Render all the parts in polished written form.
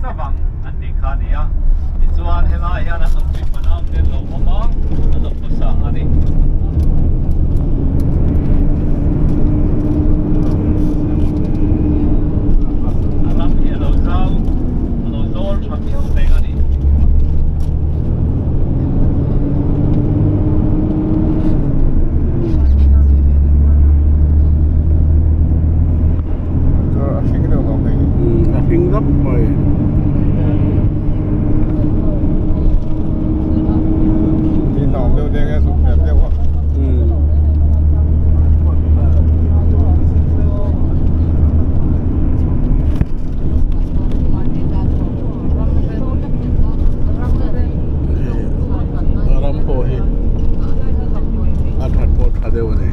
chavang an tih kha a ni a. Tichuan helaiah hian an nupui fanau te an lo awm a, an lo khawsa a ni. A ram hi a lo zau, a lo zawl tha viau reng a ni. A hring deuh lo hei. A hring dap mai. Ni hnawm deuh deng e zuk hmel deuh a. A ram pawh hi a that pawh tha deuh a ni.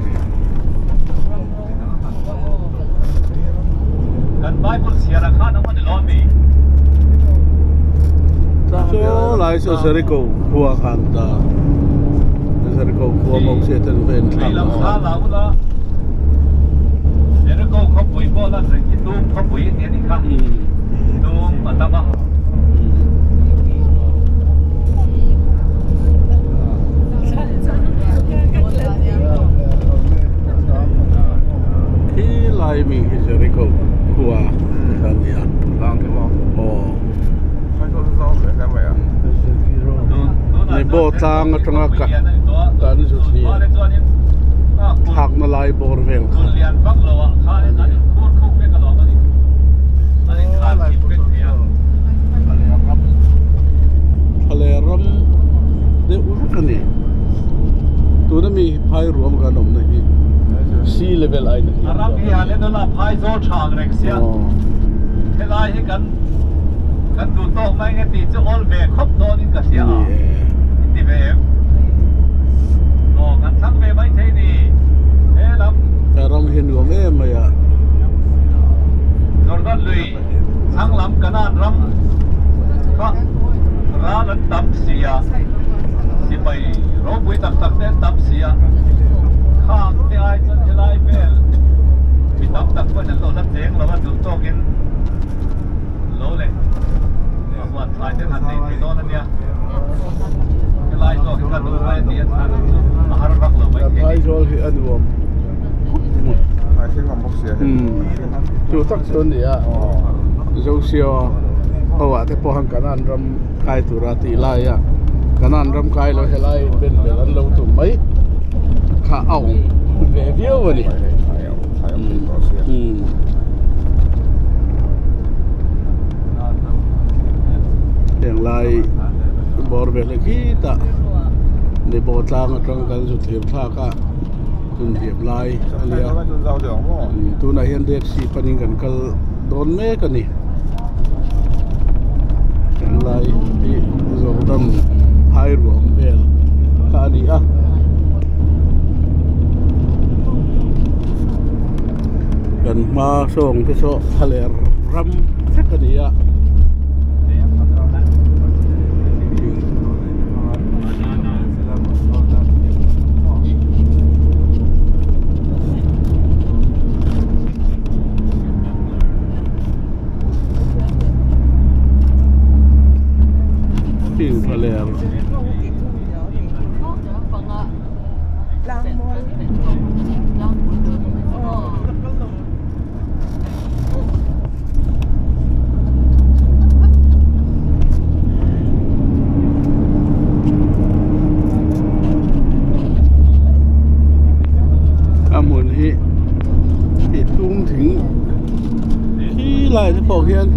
Kan Bible chhiar ah khan awm a ni lo ami? Chaw lai saw Jericho khua khan ta Jericho khua Moses ten va en thlak Lei lam thla la ula Jericho khawpui pawh lan reng hi tum khawpui a ni a nih kha tum a tam a. Khi lai mi hi Jericho khua kha a ni a. Aw. Nebo tlang atanga ka kan zu thlir thlakna lai bawr vel kha. Thlaler ram deuh vek a ni. Tuna mi hi phai ruam kan awmna hi sea level a inah hian a ram hi nuam em mai a. Thlang lam Kanan ram kha ral an tam si a, sipai ropui tak tak te an tam si a, khang te ai chuan helai vel mi tam tak pawhin an lo la cheng lo a, duh tawkin lo leh a huan thlai te an han nei thei dawn a nia. Helai zawk hi ka duh mai a ti a, chhan chu a har vak lo mai thei a ni. Aizawl hi a nuam khawp mai. Chu tak chu a ni a, Joshua ho ah te pawh khan Kanan ram kai tura tih lai a, Kanan ram kai lo helai ben bel an lo tum mai kha a awm ve viau a ni. Heng lai bawr vel hi khitah Nebo tlang atang kan zu thlir thlak a. Chunhliam lai a nia tunah hian Dead Sea panin kan kal dawn mek a ni tunlai hi Jordan phai ruam vel kha a ni a kan hma sawng te saw thlaler ram vek a ni a. A hmun hi ih tung thing khi lai te pawh khian.